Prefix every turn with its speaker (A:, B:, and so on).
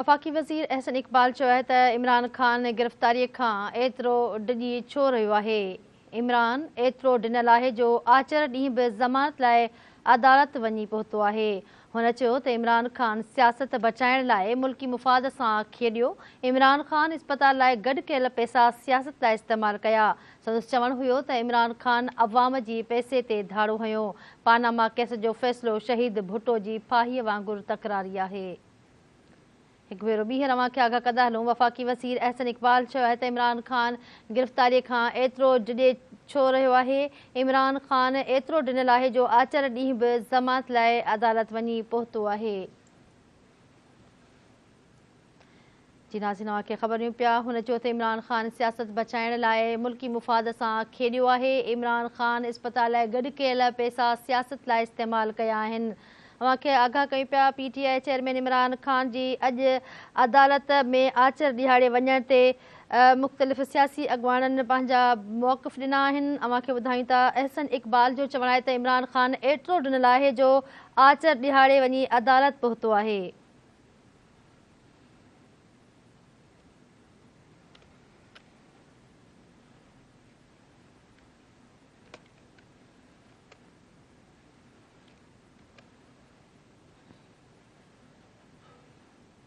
A: وفاقي وزير احسن اقبال چيو آهي ته عمران خان گرفتاري کان ايترو ڊڄي ڇو رهيو آهي، عمران ايترو ڊنل آهي جو آچر ڏينهن به ضمانت لاء عدالت وڃي پهتو آهي. هن چيو ته عمران خان سياست بچائڻ لاء ملڪي مفاد سان کيڏيو، عمران خان اسپتال لاء گڏ ڪيل پئسا سياست لاء استعمال ڪيا. سندس چوڻ هيو ته عمران خان عوام جي پئسي تي ڌاڙو هنيو، پاناما ڪيس جو فيصلو شهيد ڀٽو جي ڦاهي وانگر تڪراري آهي. هڪ ڀيرو ٻيهر اوهان کي آگاهه ڪندا هلون، وفاقي وزير احسن اقبال چيو آهي ته عمران خان گرفتاري کان ايترو ڊڄي ڇو رهيو آهي، عمران خان ايترو ڊنل آهي جو آچر ڏينهن به ضمانت لاء عدالت وڃي پهتو آهي. جي ناظرين اوهان کي خبر ڏيون پيا، هن چيو ته عمران خان سياست بچائڻ لاء ملڪي مفاد سان کيڏيو آهي، عمران خان اسپتال لاء گڏ ڪيل پئسا سياست لاء استعمال ڪيا آهن. اوهان کي آگاهه ڪيون پيا P T I chairman Imran Khan جي اڄ عدالت ۾ آچر ڏهاڙي وڃڻ تي مختلف سياسي اڳواڻن پنهنجا موقف ڏنا آهن اوهان کي ٻڌايون ته احسن اقبال جو چوڻ آهي ته عمران خان ايترو ڊنل آهي جو آچر ڏهاڙي وڃي عدالت پهتو آهي.